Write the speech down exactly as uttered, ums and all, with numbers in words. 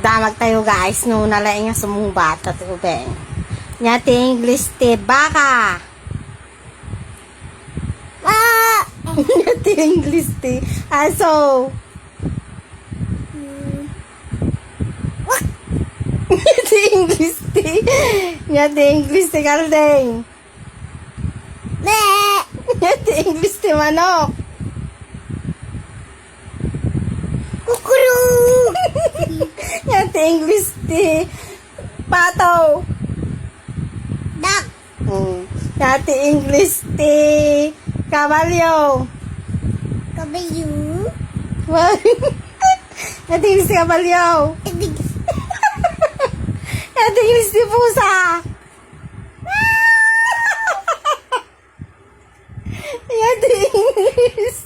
Damag tayo, guys, no nalaing nga sumungbat at ubeng. Nya ti English ti baka. Ah! Nya ti English ti aso. Hmm. Nya ti English ti, nya ti English ti kalding. Be! Nya ti English ti manok. Kukuru! Nya ti English ti pato. Duck! Mm. Nya ti English ti kabalyo. Kabalyo? Nya ti English ti kabalyo. Nya ti English ti pusa. Nya ti English